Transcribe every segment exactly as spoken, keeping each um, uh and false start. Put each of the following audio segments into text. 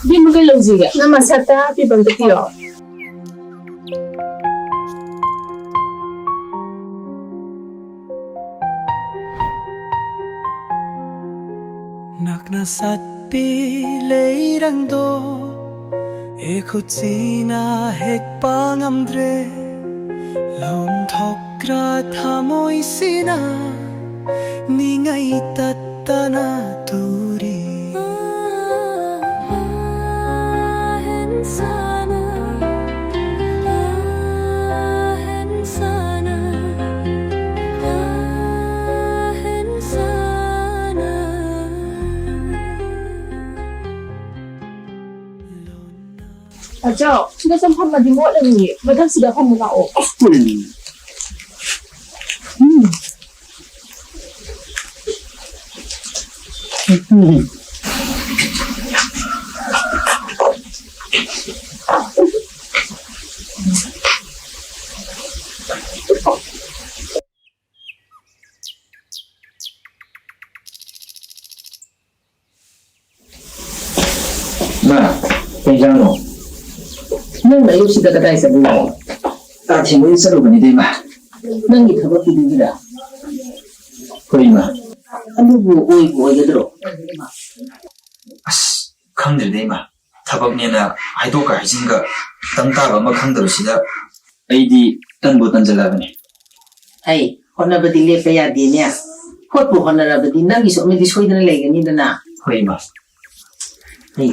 ꯏꯕꯦꯝꯃ, ꯀꯩ ꯂꯧꯁꯤꯒꯦ? ꯅꯪ ꯃꯁꯥ ꯇꯔꯥ ꯄꯤꯕ ꯑꯝꯇ ꯄꯤꯌꯣ꯫ ꯅꯛꯅ ꯆꯠꯄꯤ ꯂꯩꯔꯪꯗꯣ, ꯑꯩ ꯈꯨꯠꯁꯤꯅ ꯍꯦꯛꯄ ꯉꯝꯗ꯭ꯔꯦ꯫ ꯂꯣꯟꯊꯣꯛꯈ꯭ꯔ ꯊꯃꯣꯏꯁꯤꯅ ꯅꯤꯡꯉꯩ ꯇꯠꯇꯅ ꯇꯨꯔꯤ꯫ ꯑꯆꯧ, ꯁꯤꯗ ꯁꯨꯝ ꯐꯝꯃꯗꯤ ꯃꯣꯠꯂꯅꯤꯌꯦ꯫ ꯃꯊꯛꯁꯤꯗ ꯐꯝꯃꯨ ꯂꯥꯛꯑꯣ꯫ ꯑꯁ, ꯀꯔꯤꯅꯣ? ꯎꯝ꯫ ꯃꯥ, ꯀꯩ ꯏꯟꯖꯥꯡꯅꯣ? ꯅꯪ ꯑꯌꯨꯛꯁꯤꯗ ꯀꯗꯥꯏ ꯆꯠꯂꯨꯏꯅꯣ? ꯆꯥ ꯊꯤꯟꯕꯒꯤ ꯆꯠꯂꯨꯕꯅꯤꯗ, ꯏꯃꯥ꯫ ꯅꯪꯒꯤ ꯊꯕꯛꯀꯤꯗꯨꯒꯤꯔꯥ? ꯍꯣꯏ, ꯏꯃꯥ꯫ ꯑꯗꯨꯕꯨ ꯑꯣꯏꯕꯨ ꯑꯣꯏꯒꯗ꯭ꯔꯣ? ꯑꯁ, ꯈꯪꯗ꯭ꯔꯦꯗ, ꯏꯃꯥ꯫ ꯊꯕꯛꯅꯦꯅ ꯍꯥꯏꯗꯣꯛꯀ ꯍꯥꯏꯖꯤꯟꯒ ꯇꯪ ꯇꯥꯕ ꯑꯃ ꯈꯪꯗꯕꯁꯤꯗ ꯑꯩꯗꯤ ꯇꯟꯕꯨ ꯇꯟꯖꯜꯂꯛꯑꯕꯅꯤ꯫ ꯍꯩ, ꯍꯣꯠꯅꯕꯗꯤ ꯂꯦꯞꯄ ꯌꯥꯗꯦꯅꯦ꯫ ꯍꯣꯠꯄꯨ ꯍꯣꯠꯅꯔꯕꯗꯤ ꯅꯪꯒꯤꯁꯨ ꯑꯃꯗꯤ ꯁꯣꯏꯗꯅ ꯂꯩꯒꯅꯤꯗꯅ꯫ ꯍꯣꯏ, ꯏꯃꯥ꯫ ꯍꯩ,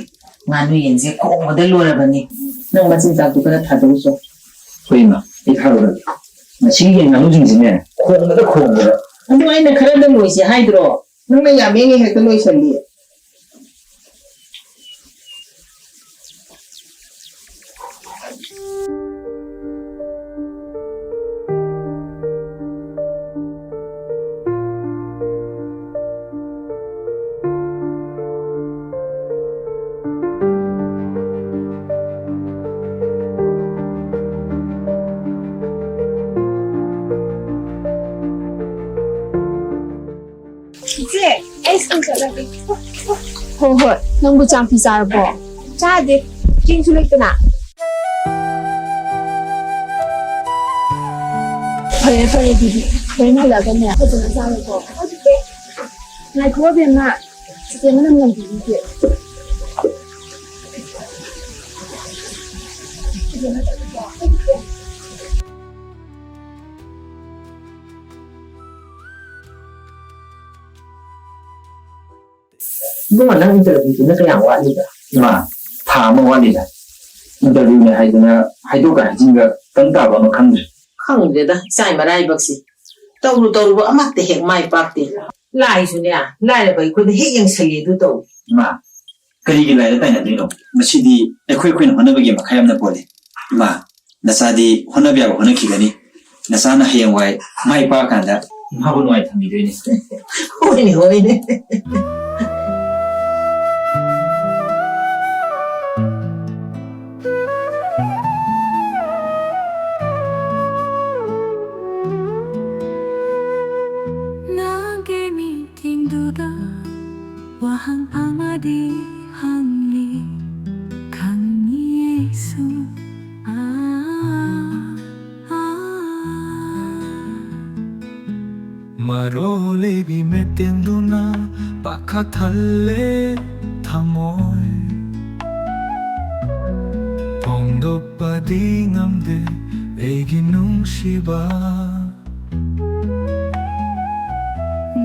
ꯉꯥꯅꯨ ꯌꯦꯟꯁꯦ ꯈꯣꯡꯕꯗ ꯂꯣꯏꯔꯕꯅꯤ꯫ ꯅꯪ ꯃꯆꯤꯟꯖꯥꯛꯇꯨ ꯈꯔ ꯊꯥꯗꯣꯛꯎꯆꯣ꯫ ꯍꯣꯏ, ꯏꯃꯥ, ꯑꯩ ꯊꯥꯔꯨꯔꯒꯦ꯫ ꯉꯁꯤꯒꯤ ꯌꯦꯟ ꯉꯥꯅꯨꯁꯤꯡꯁꯤꯅꯦ, ꯈꯣꯡꯕꯗ ꯈꯣꯡꯕꯗ꯫ ꯑꯗꯨ ꯑꯩꯅ ꯈꯔꯗ ꯂꯣꯏꯁꯦ ꯍꯥꯏꯗ꯭ꯔꯣ? ꯅꯪꯅ ꯌꯥꯝ ꯌꯦꯡꯉꯦ ꯍꯦꯛꯇ ꯂꯣꯏꯁꯜꯂꯤ꯫ ꯏꯆꯦ, ꯑꯩ ꯁ꯭ꯀꯨꯜ ꯆꯠꯂꯒꯦ꯫ ꯍꯣ ꯍꯣꯏ, ꯅꯪꯕꯨ ꯆꯥꯛꯇꯤ ꯆꯥꯔꯕꯣ? ꯆꯥꯗꯦ, ꯆꯦꯡꯁꯨ ꯂꯩꯇꯅ꯫ ꯐꯔꯦ, ꯐꯔꯦ ꯑꯗꯨꯗꯤ, ꯍꯣꯔꯦꯟ ꯍꯜꯂꯛꯑꯒꯅꯦ ꯐꯖꯅ ꯆꯥꯔꯣꯀꯣ꯫ ꯉꯥꯏꯈꯣ ꯑꯕꯦꯝꯃ, ꯆꯤꯆꯦ ꯃꯅꯝ ꯅꯝꯕꯤꯒꯦ꯫ ꯏꯕꯨꯡꯉꯣ, ꯅꯪ interview ꯗꯨꯅ ꯀꯌꯥꯝ ꯋꯥꯠꯂꯤꯕ? ꯏꯃꯥ, ꯊꯥ ꯑꯃ ꯋꯥꯠꯂꯤꯗ꯫ Interview ꯅꯦ ꯍꯥꯏꯗꯅ ꯍꯥꯏꯗꯣꯛꯀ ꯍꯥꯏꯖꯤꯟꯒ ꯀꯔꯤꯝ ꯇꯥꯕ ꯑꯃ ꯈꯪꯗ꯭ꯔꯦ꯫ ꯈꯪꯗ꯭ꯔꯦꯗ, ꯏꯆꯥꯏ ꯃꯔꯥꯏꯕꯛꯁꯤ꯫ ꯇꯧꯔꯨ ꯇꯧꯔꯨꯕ ꯑꯃꯠꯇ ꯍꯦꯛ ꯃꯥꯏ ꯄꯥꯛꯇꯦ꯫ ꯂꯥꯏꯁꯨꯅꯦ, ꯂꯥꯏꯔꯕ ꯑꯩꯈꯣꯏꯗ ꯍꯦꯛ ꯌꯦꯡꯁꯜꯂꯦ ꯑꯗꯨ ꯇꯧ꯫ ꯏꯃꯥ, ꯀꯔꯤꯒꯤ ꯂꯥꯏꯗ ꯇꯥꯏꯅꯗꯣꯏꯅꯣ? ꯃꯁꯤꯗꯤ ꯑꯩꯈꯣꯏ ꯑꯩꯈꯣꯏꯅ ꯍꯣꯠꯅꯕꯒꯤ ꯃꯈꯥ ꯌꯥꯝꯅ ꯄꯣꯜꯂꯤ꯫ ꯏꯃꯥ, ꯅꯆꯥꯗꯤ ꯍꯣꯠꯅꯕ ꯌꯥꯕ ꯍꯣꯠꯅꯈꯤꯒꯅꯤ꯫ ꯅꯆꯥꯅ ꯍꯌꯦꯡꯋꯥꯏ ꯃꯥꯏ ꯄꯥꯛꯑꯀꯥꯟꯗ ꯏꯃꯥꯕꯨ ꯅꯨꯡꯉꯥꯏ ꯊꯝꯕꯤꯗꯣꯏꯅꯤ꯫ ꯍꯣꯏꯅꯦ, ꯍꯣꯏꯅꯦ꯫ ꯅꯪꯒꯤ ꯃꯤꯠꯌꯦꯡꯗꯨꯗ ꯋꯥꯍꯪ ꯑꯃꯗꯤ ꯍꯪꯂꯤ, ꯈꯪꯉꯤ ꯑꯩꯁꯨ꯫ ꯑꯥ, ꯑꯥ꯫ ꯃꯔꯣꯜ ꯑꯩꯒꯤ ꯃꯤꯠꯌꯦꯡꯗꯨꯅ ꯄꯥꯈꯠꯍꯜꯂꯦ ꯊꯃꯣꯏ꯫ ꯐꯣꯡꯗꯣꯛꯄꯗꯤ ꯉꯝꯗꯦ ꯑꯩꯒꯤ ꯅꯨꯡꯁꯤꯕ꯫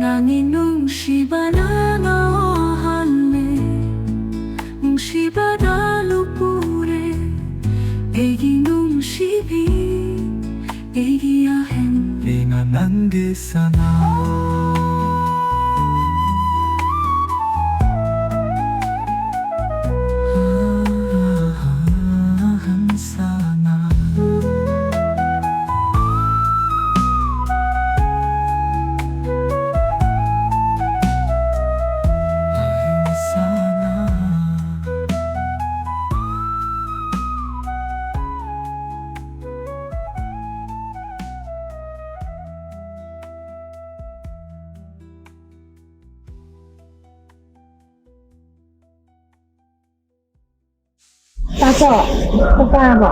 ꯅꯪꯒꯤ ꯅꯨꯡꯁꯤꯕꯅ ꯉꯥꯎꯍꯜꯂꯦ, ꯅꯨꯡꯁꯤꯕꯗ ꯂꯨꯞꯄꯨꯔꯦ ꯑꯩꯒꯤ ꯅꯨꯡꯁꯤꯕꯤ, ꯑꯩꯒꯤ ꯑꯍꯦꯟ꯫ ꯑꯩꯅ ꯅꯪꯒꯤ ꯁꯅꯥ꯫ ꯆꯥꯛ ꯆꯥꯔꯕꯣ?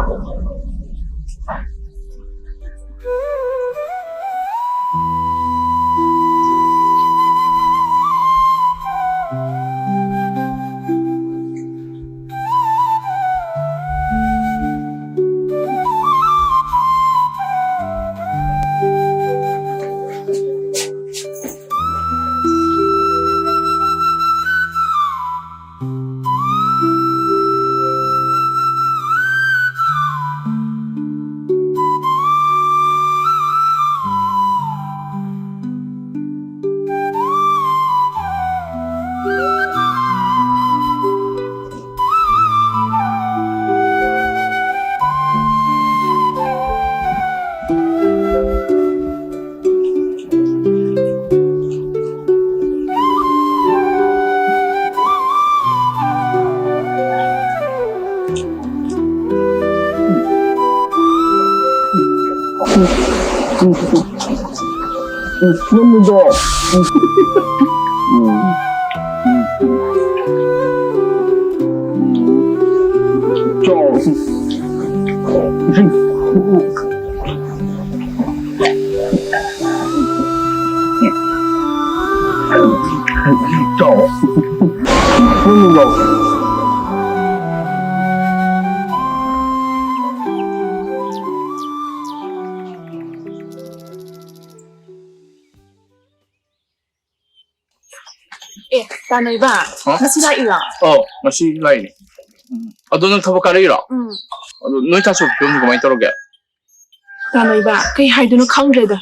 ꯑꯦ, ꯇꯥꯅꯣꯏꯕ, ꯍꯥ? ꯉꯁꯤ ꯂꯥꯛꯏꯔꯣ? ꯑꯧ, ꯉꯁꯤ ꯂꯥꯛꯏꯅꯦ꯫ ꯎꯝ꯫ ꯑꯗꯣ ꯅꯪ ꯊꯕꯛ ꯀꯥꯔꯛꯏꯔꯣ? ꯎꯝ꯫ ꯑꯗꯣ ꯅꯣꯏ ꯇꯥꯆꯧꯒꯤ ꯐꯤꯕꯝꯗꯤ ꯀꯃꯥꯏꯅ ꯇꯧꯔꯒꯦ? ꯇꯥꯅꯣꯏꯕ, ꯀꯩ ꯍꯥꯏꯗꯣꯏꯅꯣ ꯈꯪꯗ꯭ꯔꯦꯗ꯫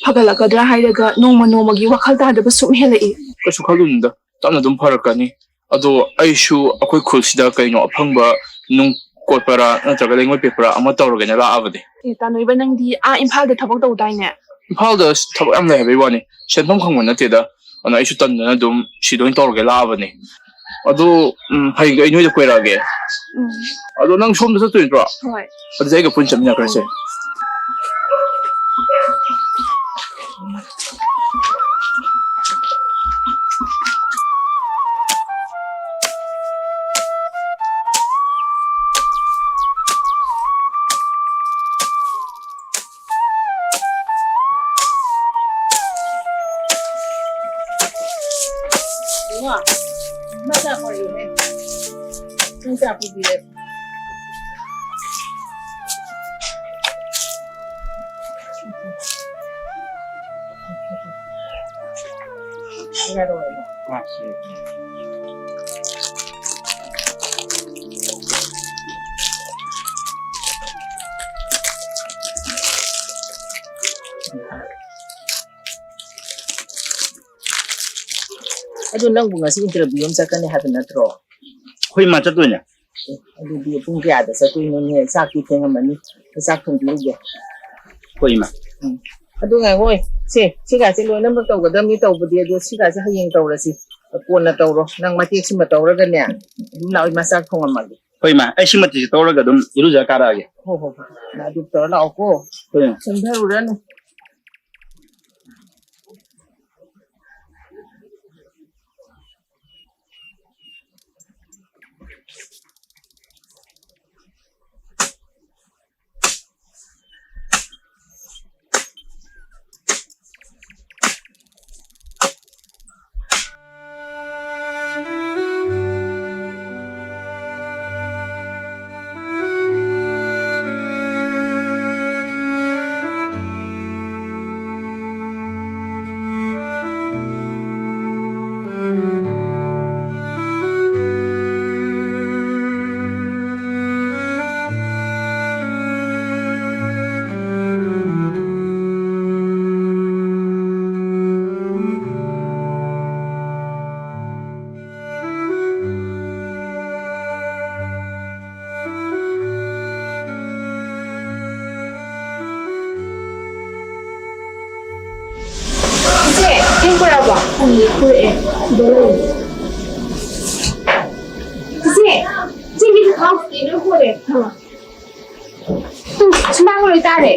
ꯐꯒꯠꯂꯛꯀꯗ꯭ꯔꯥ ꯍꯥꯏꯔꯒ ꯅꯣꯡꯃ ꯅꯣꯡꯃꯒꯤ ꯋꯥꯈꯜ ꯇꯥꯗꯕ ꯁꯨꯝ ꯍꯦꯜꯂꯛꯏ꯫ ꯀꯩꯁꯨ ꯈꯜꯂꯨꯅꯨꯗ, ꯇꯞꯅ ꯑꯗꯨꯝ ꯐꯔꯛꯀꯅꯤ꯫ ꯑꯗꯣ ꯑꯩꯁꯨ ꯑꯩꯈꯣꯏ ꯈꯨꯜꯁꯤꯗ ꯀꯩꯅꯣ ꯑꯐꯪꯕ ꯅꯨꯡ ꯀꯣꯠꯄꯔꯥ ꯅꯠꯇ꯭ꯔꯒ ꯂꯩꯉꯣꯏ ꯄꯦꯛꯄꯔꯥ ꯑꯃ ꯇꯧꯔꯒꯦꯅ ꯂꯥꯛꯑꯕꯅꯦ꯫ ꯑꯦ, ꯇꯥꯅꯣꯏꯕ, ꯅꯪꯗꯤ ꯑꯥ ꯏꯝꯐꯥꯜꯗ ꯊꯕꯛ ꯇꯧꯗꯥꯏꯅꯦ? ꯏꯝꯐꯥꯜꯗ ꯊꯕꯛ ꯌꯥꯝ ꯂꯩ ꯍꯥꯏꯕꯩ ꯋꯥꯅꯤ, ꯁꯦꯟꯐꯝ ꯈꯪꯕ ꯅꯠꯇꯦꯗ꯫ ꯑꯗꯨꯅ ꯑꯩꯁꯨ ꯇꯟꯗꯅ ꯑꯗꯨꯝ ꯁꯤꯗ ꯑꯣꯏꯅ ꯇꯧꯔꯒꯦ ꯂꯥꯛꯑꯕꯅꯦ꯫ ꯑꯗꯣ, ꯎꯝ, ꯍꯌꯦꯡꯗꯣ ꯑꯩ ꯅꯣꯏꯗ ꯀꯣꯏꯔꯛꯑꯒꯦ꯫ ꯎꯝ꯫ ꯑꯗꯣ ꯅꯪ ꯁꯣꯝꯗ ꯆꯠꯇꯣꯏ ꯅꯠꯇ꯭ꯔꯣ? ꯍꯣꯏ꯫ ꯑꯗꯨꯗꯤ ꯑꯩꯒ ꯄꯨꯟꯅ ꯆꯠꯃꯤꯟꯅꯈ꯭ꯔꯁꯦ꯫ ꯎꯝ꯫ ꯍꯣꯏꯅꯦ꯫ ꯅꯪ ꯆꯥ ꯄꯨꯕꯤꯔꯦ꯫ ꯌꯥꯔꯣꯏ꯫ ꯑꯥ, ꯁꯤ꯫ ꯑꯗꯨ ꯅꯪꯕꯨ ꯉꯁꯤ interview ꯑꯃ ꯆꯠꯀꯅꯤ ꯍꯥꯏꯕ ꯅꯠꯇ꯭ꯔꯣ? ꯍꯣꯏ, ꯏꯃꯥ, ꯆꯠꯇꯣꯏꯅꯦ꯫ ꯑꯦ, ꯑꯗꯨꯗꯤ ꯄꯨꯡ ꯀꯌꯥꯗ ꯆꯠꯇꯣꯏꯅꯣꯅꯦ? ꯆꯥꯛꯇꯤ ꯊꯦꯡꯉꯝꯃꯅꯤ꯫ ꯆꯥꯛ ꯊꯣꯡꯕꯤꯔꯨꯒꯦ꯫ ꯍꯣꯏ, ꯏꯃꯥ꯫ ꯎꯝ꯫ ꯑꯗꯨ ꯉꯥꯏꯈꯣ, ꯁꯦ, ꯁꯤꯒꯥꯁꯦ ꯂꯣꯏꯅꯃꯛ ꯇꯧꯒꯗꯕꯅꯤ ꯇꯧꯕꯗꯤ, ꯑꯗꯣ ꯁꯤꯒꯥꯁꯦ ꯍꯌꯦꯡ ꯇꯧꯔꯁꯤ꯫ ꯀꯣꯟꯅ ꯇꯧꯔꯣ꯫ ꯅꯪ ꯃꯇꯦꯛꯁꯤꯃ ꯇꯧꯔꯒꯅꯦ, ꯑꯗꯨꯝ ꯂꯥꯛꯑꯣ, ꯏꯃꯥ ꯆꯥꯛ ꯊꯣꯡꯉꯝꯃꯒꯦ꯫ ꯍꯣꯏ, ꯏꯃꯥ꯫ ꯑꯩ ꯁꯤ ꯃꯇꯦꯛꯁꯦ ꯇꯧꯔꯒ ꯑꯗꯨꯝ ꯏꯔꯨꯖ ꯀꯥꯔꯛꯑꯒꯦ꯫ ꯍꯣ, ꯍꯣ, ꯍꯣ꯫ ꯅꯪ ꯑꯗꯨ ꯇꯧꯔ ꯂꯥꯛꯑꯣꯀꯣ꯫ ꯍꯣꯏ, ꯏꯃꯥ꯫ ꯁꯣꯟꯊꯔꯨꯔꯅꯨ꯫ ꯏꯆꯦ, ꯊꯦꯡ ꯄꯨꯔꯛꯑꯕꯣ? ꯎꯝ, ꯄꯨꯔꯛꯑꯦ꯫ ꯁꯤꯗ ꯂꯩꯔꯦ꯫ ꯏꯆꯦ, ꯏꯆꯦꯒꯤ ꯈꯥꯎꯁꯤꯗꯤ ꯂꯣꯏ ꯍꯣꯔꯦ꯫ ꯇꯨ, ꯁꯨꯃꯥꯡ ꯂꯣꯏ ꯇꯥꯔꯦ꯫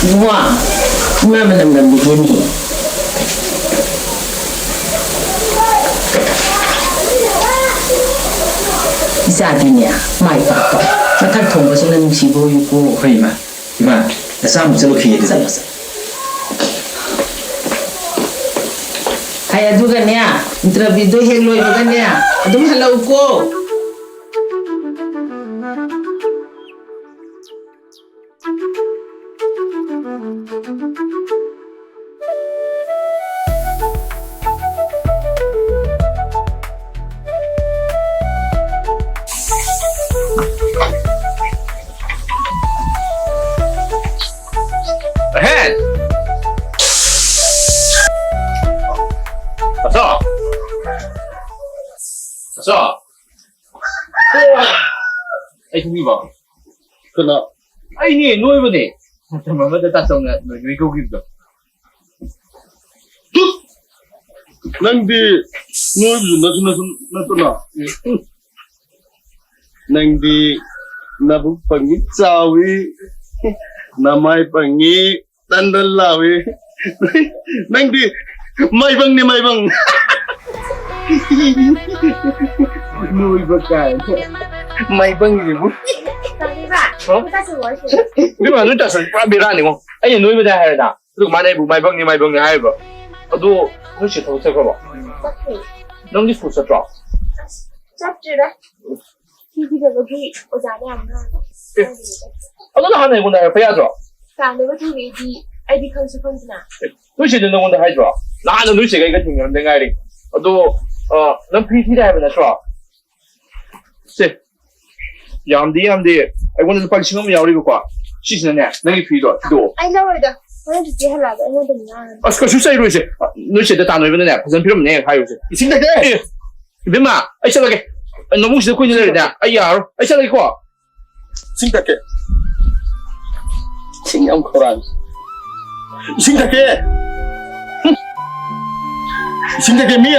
ꯏꯕꯨꯡꯉꯣ, ꯏꯃꯥ ꯃꯅꯝ ꯅꯝꯕꯤꯒꯦꯅꯦ꯫ ꯏꯆꯥꯗꯤꯅꯦ, ꯃꯥꯏ ꯄꯥꯛꯄ, ꯃꯊꯛ ꯊꯣꯡꯕꯁꯤꯅ ꯅꯨꯡꯁꯤꯕ ꯑꯣꯏꯌꯨꯀꯣ꯫ ꯍꯣꯏ, ꯏꯃꯥ꯫ ꯏꯃꯥ, ꯅꯆꯥ ꯑꯃꯨꯛ ꯆꯠꯂꯨꯈꯤꯒꯦ ꯑꯗꯨꯗꯤ꯫ ꯆꯠꯂꯣ, ꯆꯠꯂꯣ꯫ ꯍꯥꯏ, ꯑꯗꯨꯒꯅꯦ, interviewꯗꯣ ꯍꯦꯛ ꯂꯣꯏꯕꯒꯅꯦ, ꯑꯗꯨꯝ ꯍꯜꯂꯛꯎꯀꯣ꯫ Ahead! What's up? What's up? ꯑꯩ ꯈꯪꯉꯤꯕꯣ? ꯀꯅꯥ? ꯑꯩꯅꯦ, ꯅꯣꯏꯕꯅꯦ꯫ ꯃꯇꯝ ꯑꯃꯗ ꯇꯥꯆꯧꯅ ꯅꯣꯏ ꯅꯣꯏ ꯀꯧꯈꯤꯕꯗꯣ꯫ ꯇꯨꯠ! ꯅꯪꯗꯤ ꯅꯣꯏꯕꯁꯨ ꯅꯠꯁꯨ ꯅꯠꯁꯨ ꯅꯠꯇꯅ꯫ ꯎꯝ꯫ ꯅꯪꯗꯤ ꯅꯕꯨꯛ ꯐꯪꯉꯤ ꯆꯥꯎꯏ, ꯅꯃꯥꯏ ꯐꯪꯉꯤ ꯇꯟꯗꯟ ꯂꯥꯎꯏ꯫ ꯅꯪꯗꯤ ꯃꯥꯏꯕꯪꯅꯤ, ꯃꯥꯏꯕꯪ꯫ ꯅꯣꯏꯕ ꯀꯥꯏꯅ꯫ ꯃꯥꯏꯕꯪꯁꯤꯕꯨ꯫ ꯇꯥꯕꯤꯕ? ꯍꯣ? ꯇꯥꯁꯜꯂꯣ ꯍꯥꯏꯁꯦ꯫ ꯏꯕꯦꯝꯃ, ꯅꯣꯏ ꯇꯥꯁꯜ ꯄꯨꯔꯥ ꯕꯦꯔꯥꯅꯤꯉꯣ꯫ ꯑꯩꯅ ꯅꯣꯏꯕꯗ ꯍꯥꯏꯔꯦꯗ꯫ ꯑꯗꯨꯒ ꯃꯥꯅ ꯑꯩꯕꯨ ꯃꯥꯏꯕꯪꯅꯤ, ꯃꯥꯏꯕꯪꯅꯤ ꯍꯥꯏꯔꯤꯕ꯫ ꯑꯗꯣ ꯅꯣꯏ ꯆꯦ ꯊꯕꯛ ꯆꯠꯈ꯭ꯔꯕꯣ? ꯆꯠꯈ꯭ꯔꯦ꯫ ꯅꯪꯗꯤ ꯁ꯭ꯀꯨꯜ ꯆꯠꯇ꯭ꯔꯣ? ꯑꯁ, ꯆꯠꯇ꯭ꯔꯤꯗ꯫ ꯐꯤ ꯐꯤꯗꯕꯒꯤ ꯑꯣꯖꯥꯅ ꯌꯥꯝ ꯉꯥꯡꯉꯦ꯫ ꯑꯦ, ꯑꯗꯨꯅ ꯍꯥꯟꯅ ꯑꯩꯉꯣꯟꯗ ꯍꯥꯏꯔꯛꯄ ꯌꯥꯗ꯭ꯔꯣ? ꯇꯥꯟꯅꯕ ꯊꯣꯛꯂꯛꯑꯗꯤ ꯑꯩꯗꯤ ꯈꯪꯁꯨ ꯈꯪꯗꯅ꯫ ꯑꯦ, ꯅꯣꯏ ꯆꯦꯗꯣ ꯅꯉꯣꯟꯗ ꯍꯥꯏꯗ꯭ꯔꯣ? ꯅꯍꯥꯟꯅ ꯅꯣꯏ ꯆꯦꯒ ꯑꯩꯒ ꯊꯦꯡꯅꯔꯝꯗ ꯉꯥꯏꯔꯤ꯫ ꯑꯗꯣ, ꯑ, ꯅꯪ ꯐꯤ ꯊꯤꯔꯦ ꯍꯥꯏꯕ ꯅꯠꯇ꯭ꯔꯣ? ꯁꯦ, ꯌꯥꯝꯗꯤ ꯌꯥꯝꯗꯦ꯫ ꯑꯩꯉꯣꯟꯗ ꯂꯨꯄꯥ ꯂꯤꯁꯤꯡ ꯑꯃ ꯌꯥꯎꯔꯤꯕꯀꯣ꯫ ꯁꯤꯁꯤꯅꯅꯦ, ꯅꯪꯒꯤ ꯐꯤꯗꯣ ꯊꯤꯗꯣꯛꯑꯣ꯫ ꯑꯩ ꯂꯧꯔꯣꯏꯗ꯫ ꯍꯣꯔꯦꯟ ꯆꯤꯆꯦ ꯍꯜꯂꯛꯑꯒ ꯑꯩꯉꯣꯟꯗ ꯑꯃꯨꯛ ꯉꯥꯡꯉꯅꯤ꯫ ꯑꯁ, ꯀꯩꯁꯨ ꯆꯩꯔꯣꯏꯁꯦ꯫ ꯅꯣꯏ ꯆꯦꯗ ꯇꯥꯟꯅꯣꯏꯕꯅꯅꯦ, ꯐꯖꯅ ꯄꯤꯔꯝꯅꯦ ꯍꯥꯏꯔꯨꯁꯦ꯫ ꯏꯁꯤꯡ ꯊꯛꯀꯦ꯫ ꯑꯦ, ꯏꯕꯦꯝꯃ, ꯑꯩ ꯆꯠꯂꯒꯦ꯫ ꯅꯃꯨꯡꯁꯤꯗ ꯀꯨꯏꯅ ꯂꯩꯔꯗꯤ ꯑꯩ ꯌꯥꯔꯣꯏ꯫ ꯑꯩ ꯆꯠꯂꯒꯦꯀꯣ꯫ ꯏꯁꯤꯡ ꯊꯛꯀꯦ꯫ ꯏꯁꯤꯡ ꯌꯥꯝ ꯈꯧꯔꯥꯡꯉꯤ꯫ ꯏꯁꯤꯡ ꯊꯛꯀꯦ꯫ ꯍꯨꯝ꯫ ꯏꯁꯤꯡ ꯊꯛꯀꯦ ꯃꯤ꯫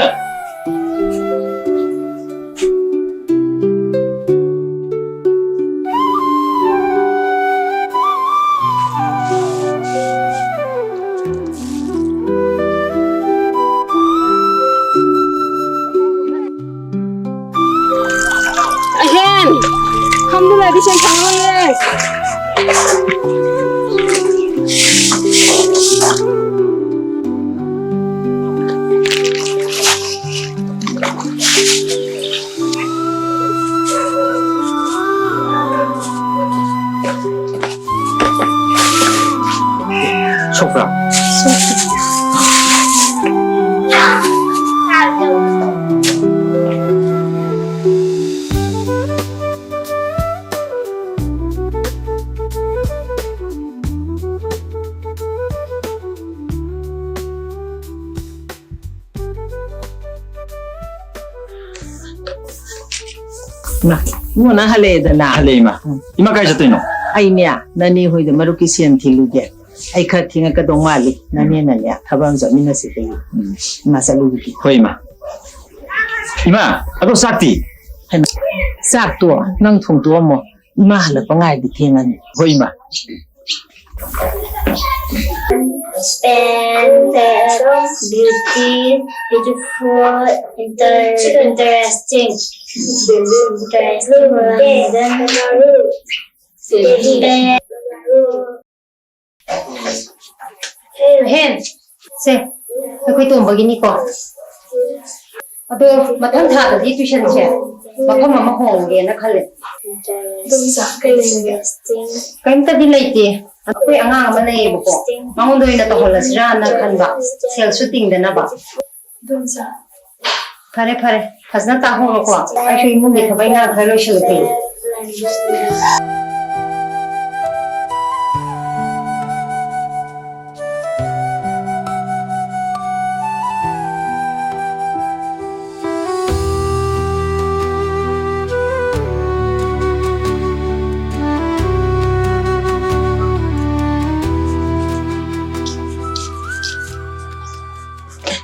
ꯑꯩꯗꯤ ꯁꯦꯟ ꯐꯪꯉꯔꯣꯏꯌꯦ꯫ ꯁꯣꯛꯄ꯭ꯔꯥ? ꯏꯃꯥ, ꯏꯕꯨꯡꯉꯣ, ꯅꯪ ꯍꯜꯂꯛꯑꯦꯗꯅ? ꯍꯜꯂꯛꯑꯦ, ꯏꯃꯥ꯫ ꯎꯝ꯫ ꯏꯃꯥ, ꯀꯥꯏ ꯆꯠꯇꯣꯏꯅꯣ? ꯑꯩꯅꯦ, ꯅꯅꯦ ꯍꯣꯏꯗ ꯃꯔꯨꯞꯀꯤ ꯁꯦꯟ ꯊꯤꯜꯂꯨꯒꯦ꯫ ꯑꯩ ꯈꯔ ꯊꯦꯡꯉꯛꯀꯗꯧ ꯃꯥꯜꯂꯤ꯫ ꯅꯅꯦꯅꯅꯦ, ꯊꯕꯛ ꯑꯃ ꯆꯠꯃꯤꯟꯅꯁꯤ ꯀꯩꯅꯣ꯫ ꯎꯝ꯫ ꯏꯃꯥ, ꯆꯠꯂꯨꯈꯤꯒꯦ꯫ ꯍꯣꯏ, ꯏꯃꯥ꯫ ꯏꯃꯥ, ꯑꯗꯣ ꯆꯥꯛꯇꯤ? ꯍꯩꯃꯥ, ꯆꯥꯛꯇꯣ ꯅꯪ ꯊꯣꯡꯗꯣꯛꯑꯝꯃꯣ꯫ ꯏꯃꯥ ꯍꯜꯂꯛꯄ ꯉꯥꯏꯔꯗꯤ ꯊꯦꯡꯉꯅꯤ꯫ ꯍꯣꯏ, ꯏꯃꯥ꯫ Splendid, beauty, beautiful, inter-, interesting, interesting, ꯍꯦꯟ, ꯁꯦ, ꯑꯩꯈꯣꯏ ꯇꯣꯝꯕꯒꯤꯅꯤꯀꯣ꯫ ꯑꯗꯣ ꯃꯊꯪ ꯊꯥꯗꯗꯤ tuitionꯁꯦ ꯃꯐꯝ ꯑꯃ ꯍꯣꯡꯒꯦꯅ ꯈꯜꯂꯦ꯫ ꯑꯗꯨꯝ ꯆꯥ ꯀꯩ ꯂꯩꯔꯒꯦ? ꯀꯩꯝꯇꯗꯤ ꯂꯩꯇꯦ꯫ ꯑꯩꯈꯣꯏ ꯑꯉꯥꯡ ꯑꯃ ꯂꯩꯌꯦꯕꯀꯣ, ꯃꯉꯣꯟꯗ ꯑꯣꯏꯅ ꯇꯧꯍꯜꯂꯁꯤꯔꯥꯅ ꯈꯟꯕ, ꯁꯦꯜꯁꯨ ꯇꯤꯡꯗꯅꯕ꯫ ꯑꯗꯨꯝ ꯆꯥ꯫ ꯐꯔꯦ, ꯐꯔꯦ꯫ ꯐꯖꯅ ꯇꯥꯍꯧꯔꯣꯀꯣ꯫ ꯑꯩꯁꯨ ꯏꯃꯨꯡꯒꯤ ꯊꯕꯛ ꯏꯪꯈꯥꯡ ꯈꯔ ꯂꯣꯏꯁꯤꯜꯂꯨꯈꯤꯒꯦ꯫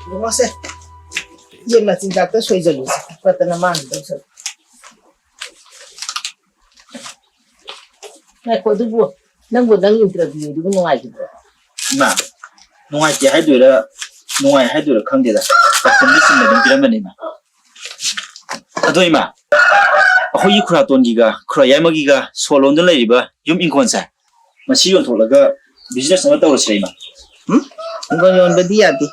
ꯏꯕꯨꯡꯉꯣꯁꯦ, ꯌꯦꯟ ꯃꯆꯤꯟꯖꯥꯛꯇ ꯁꯣꯏꯖꯜꯂꯨꯁꯦ, ꯄꯠꯇꯅ ꯃꯥꯡꯒꯗꯧ ꯁꯔꯨꯛ꯫ ꯉꯥꯏꯈꯣ, ꯑꯗꯨꯕꯨ ꯅꯪꯕꯨ ꯅꯪ interviewꯗꯨꯕꯨ ꯅꯨꯡꯉꯥꯏꯈꯤꯕ꯭ꯔꯣ? ꯏꯃꯥ, ꯅꯨꯡꯉꯥꯏꯇꯦ ꯍꯥꯏꯗꯣꯏꯔꯥ, ꯅꯨꯡꯉꯥꯏ ꯍꯥꯏꯗꯣꯏꯔꯥ ꯈꯪꯗꯦꯗ꯫ ꯄꯥꯎꯈꯨꯝꯗꯤ ꯆꯨꯝꯅ ꯑꯗꯨꯝ ꯄꯤꯔꯝꯕꯅꯤ, ꯏꯃꯥ꯫ ꯑꯗꯣ, ꯏꯃꯥ, ꯑꯩꯈꯣꯏꯒꯤ ꯈꯨꯔꯥꯇꯣꯟꯒꯤꯒ ꯈꯨꯔꯥ ꯌꯥꯏꯃꯒꯤꯒ ꯁꯣ ꯂꯣꯟꯗꯨꯅ ꯂꯩꯔꯤꯕ ꯌꯨꯝ ꯏꯪꯈꯣꯜꯁꯦ, ꯃꯁꯤ ꯌꯣꯟꯊꯣꯛꯂꯒ ꯕꯤꯖꯤꯅꯦꯁ ꯑꯃ ꯇꯧꯔꯁꯤꯔ, ꯏꯃꯥ? ꯎꯝ? ꯍꯤꯡꯒꯣꯜ ꯌꯣꯟꯕꯗꯤ ꯌꯥꯗꯦ꯫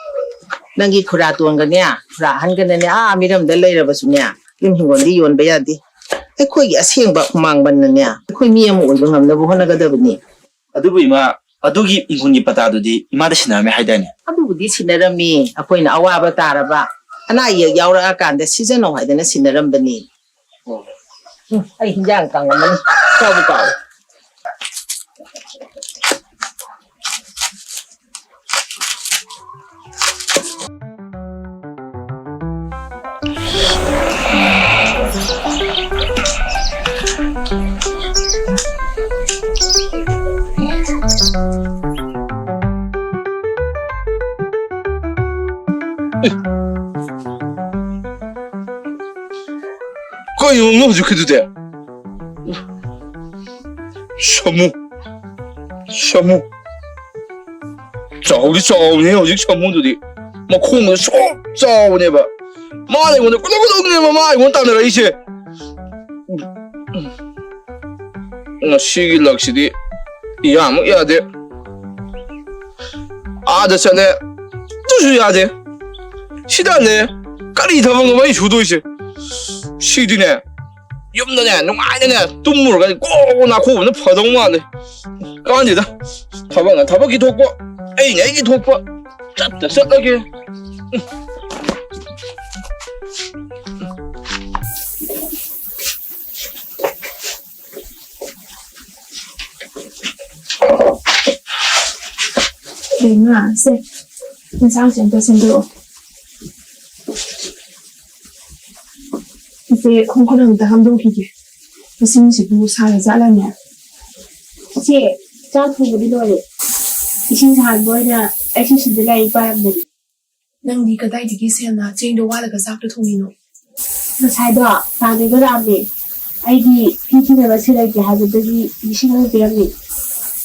ꯅꯪꯒꯤ ꯈꯨꯔꯥꯇꯣꯟꯒꯅꯦ, ꯈꯨꯔꯥ ꯑꯍꯟꯒꯅꯅꯦ, ꯑꯥ ꯃꯤꯔꯝꯗ ꯂꯩꯔꯕꯁꯨꯅꯦ, ꯌꯨꯝ ꯍꯤꯡꯒꯣꯜꯗꯤ ꯌꯣꯟꯕ ꯌꯥꯗꯦ꯫ ꯑꯩꯈꯣꯏꯒꯤ ꯑꯁꯦꯡꯕ ꯍꯨꯃꯥꯡꯃꯟꯅꯅꯦ, ꯑꯩꯈꯣꯏ ꯃꯤ ꯑꯃ ꯑꯣꯏꯕ ꯉꯝꯅꯕ ꯍꯣꯠꯅꯒꯗꯕꯅꯤ꯫ ꯑꯗꯨꯕꯨ ꯏꯃꯥ, ꯑꯗꯨꯒꯤ ꯏꯪꯈꯣꯜꯒꯤ ꯄꯇꯥꯗꯨꯗꯤ ꯏꯃꯥꯗ ꯁꯤꯟꯅꯔꯝꯃꯦ ꯍꯥꯏꯗꯥꯏꯅꯦ? ꯑꯗꯨꯕꯨꯗꯤ ꯁꯤꯟꯅꯔꯝꯃꯤ꯫ ꯑꯩꯈꯣꯏꯅ ꯑꯋꯥꯕ ꯇꯥꯔꯕ, ꯑꯅꯥ ꯑꯌꯦꯛ ꯌꯥꯎꯔꯛꯑꯀꯥꯟꯗ ꯁꯤꯖꯤꯟꯅꯧ ꯍꯥꯏꯗꯅ ꯁꯤꯟꯅꯔꯝꯕꯅꯤ꯫ ꯑꯣ꯫ ꯎꯝ, ꯑꯩ ꯍꯤꯟꯖꯥꯡ ꯀꯪꯉꯝꯃꯅꯤ꯫ ꯆꯥꯕ ꯀꯥꯎꯔꯦ꯫ ꯀꯩꯅꯣ ꯅꯪ ꯍꯧꯖꯤꯛꯀꯤꯗꯨꯗꯤ? ꯁꯥꯃꯨ꯫ ꯁꯥꯃꯨ꯫ ꯆꯥꯎꯗꯤ ꯆꯥꯎꯕꯅꯦ ꯍꯧꯖꯤꯛ ꯁꯥꯃꯨꯗꯨꯗꯤ꯫ ꯃꯈꯣꯡꯒꯗꯣ ꯁꯣꯛ ꯆꯥꯎꯕꯅꯦꯕ꯫ ꯃꯥꯅ ꯑꯩꯉꯣꯟꯗ ꯀꯨꯗꯨꯛ ꯀꯨꯗꯨꯛꯅꯦꯕ ꯃꯥ ꯑꯩꯉꯣꯟꯗ ꯇꯥꯟꯅꯔꯛꯏꯁꯦ꯫ ꯉꯁꯤꯒꯤ ꯂꯛꯁꯤꯗꯤ ꯏꯌꯥꯃꯨꯛ ꯌꯥꯗꯦ꯫ ꯑꯥꯗ ꯆꯠꯂꯦ, ꯑꯗꯨꯁꯨ ꯌꯥꯗꯦ꯫ ꯁꯤꯗ ꯍꯜꯂꯦ, ꯀꯔꯤ ꯊꯕꯛꯅꯣ ꯑꯩ ꯁꯨꯗꯣꯏꯁꯦ? ꯁꯤꯗꯤꯅꯦ, ꯌꯨꯝꯗꯅꯦ ꯅꯨꯡꯉꯥꯏꯅꯅꯦ ꯇꯨꯝꯃꯨꯔꯒꯅꯦ ꯀꯣꯛ ꯅꯥꯈꯣꯛꯑꯝꯕꯅ ꯐꯗꯧ ꯃꯥꯜꯂꯦ꯫ ꯀꯥꯟꯗꯦꯗ, ꯊꯕꯛꯅ ꯊꯕꯛꯀꯤ ꯊꯣꯛꯄ, ꯑꯩꯅ ꯑꯩꯒꯤ ꯊꯣꯛꯄ, ꯆꯠꯇ ꯆꯠꯂꯒꯦ꯫ ꯕꯦꯝꯃ, ꯁꯦ, ꯏꯟꯁꯥꯡꯁꯦ ꯑꯝꯇ ꯁꯦꯝꯗꯣꯛꯑꯣ꯫ ꯏꯆꯦ, ꯈꯣꯡ ꯈꯨꯠ ꯑꯝꯇ ꯍꯥꯝꯗꯣꯛꯈꯤꯒꯦ꯫ ꯃꯁꯤꯡꯁꯤꯕꯨ ꯁꯥꯔ ꯖꯥꯠꯂꯅꯦ? ꯏꯆꯦ, ꯆꯥꯛ ꯊꯣꯡꯕꯗꯤ ꯂꯣꯏꯔꯦ꯫ ꯏꯁꯤꯡ ꯁꯥꯍꯟꯕ ꯑꯣꯏꯅ ꯑꯩꯁꯨ ꯁꯤꯗ ꯂꯥꯏꯔꯤꯛ ꯄꯥꯔꯝꯕꯅꯤ꯫ ꯅꯪꯗꯤ ꯀꯗꯥꯏꯗꯒꯤ ꯁꯦꯜꯅ ꯆꯦꯡꯗꯣ ꯋꯥꯜꯂꯒ ꯆꯥꯛꯇꯣ ꯊꯣꯡꯉꯤꯅꯣ? ꯉꯁꯥꯏꯗꯣ ꯇꯥꯡꯗꯣꯏꯕ ꯂꯥꯛꯑꯝꯃꯦ꯫ ꯑꯩꯒꯤ ꯐꯤ ꯊꯤꯅꯕ ꯁꯦꯜ ꯂꯩꯇꯦ ꯍꯥꯏꯕꯗꯒꯤ ꯂꯤꯁꯤꯡ ꯑꯃ ꯄꯤꯔꯝꯃꯦ꯫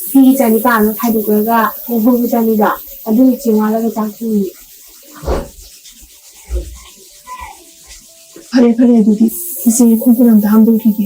ꯐꯤꯒꯤ ꯆꯅꯤꯄꯥꯟ ꯑꯃ ꯈꯥꯏꯗꯣꯛꯈ꯭ꯔꯒ ꯂꯦꯝꯍꯧꯕ ꯆꯅꯤꯗꯣ ꯑꯗꯨꯅ ꯆꯦꯡ ꯋꯥꯜꯂꯒ ꯆꯥꯛ ꯊꯣꯡꯉꯤ꯫ ꯐꯔꯦ, ꯐꯔꯦ, ꯑꯗꯨꯗꯤ ꯏꯆꯦ, ꯈꯣꯡ ꯈꯨꯠ ꯑꯝꯇ ꯍꯥꯝꯗꯣꯛꯈꯤꯒꯦ꯫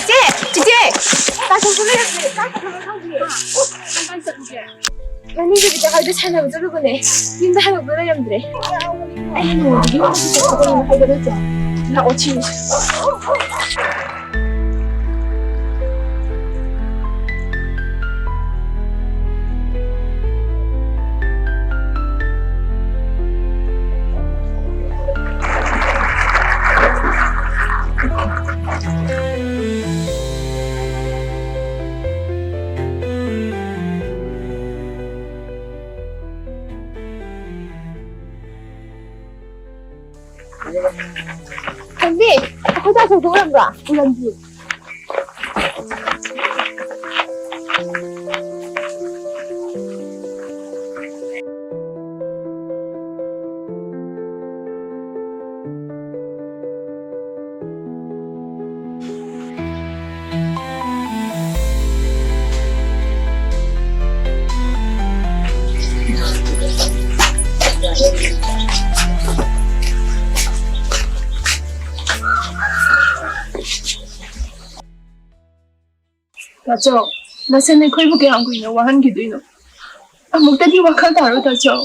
ꯆꯦ! ꯆꯤꯆꯦ! ꯇꯥ ꯊꯣꯡꯁꯨ ꯂꯩꯔꯝꯗ꯭ꯔꯦ꯫ ꯀꯥꯏ ꯆꯠꯈ꯭ꯔꯕꯅꯣ ꯈꯪꯗꯤꯌꯦ꯫ ꯑꯣ, ꯅꯪ ꯀꯥꯏ ꯆꯠꯂꯨꯒꯦ? ꯃꯅꯤꯡꯗ ꯕꯤꯇꯥ ꯍꯣꯏꯗ ꯁꯥꯟꯅꯕ ꯆꯠꯂꯨꯕꯅꯦ꯫ ꯌꯨꯝꯗ ꯍꯜꯂꯛꯄ ꯂꯩꯔꯝꯗ꯭ꯔꯦ꯫ ꯑꯩꯅ ꯅꯣꯡꯃꯗꯤ ꯌꯨꯝꯗ ꯆꯠꯄ ꯀꯩꯅꯣ ꯍꯥꯏꯕ ꯅꯠꯇ꯭ꯔꯣ? ꯂꯥꯛꯑꯣ ꯊꯤꯔꯨꯁꯤ꯫ ꯈꯪꯗꯦ, ꯑꯩꯈꯣꯏ ꯇꯥ ꯊꯣꯡꯗꯣ ꯎꯔꯝꯕ꯭ꯔꯣ? ꯎꯔꯝꯗꯦ꯫ ꯇꯥꯆꯧ, ꯅꯆꯟ ꯑꯩꯈꯣꯏꯕꯨ ꯀꯌꯥꯝ ꯀꯨꯏꯅ ꯋꯥꯍꯟꯈꯤꯗꯣꯏꯅꯣ? ꯑꯃꯨꯛꯇꯗꯤ ꯋꯥꯈꯜ ꯇꯥꯔꯣ, ꯇꯥꯆꯧ꯫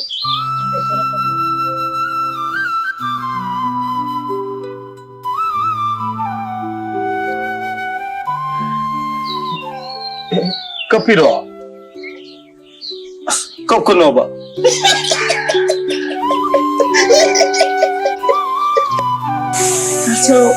ꯀꯞꯄꯤꯔꯣ? ꯑꯁ, ꯀꯞꯀꯅꯣꯕ꯫ ꯇꯥꯆꯧ꯫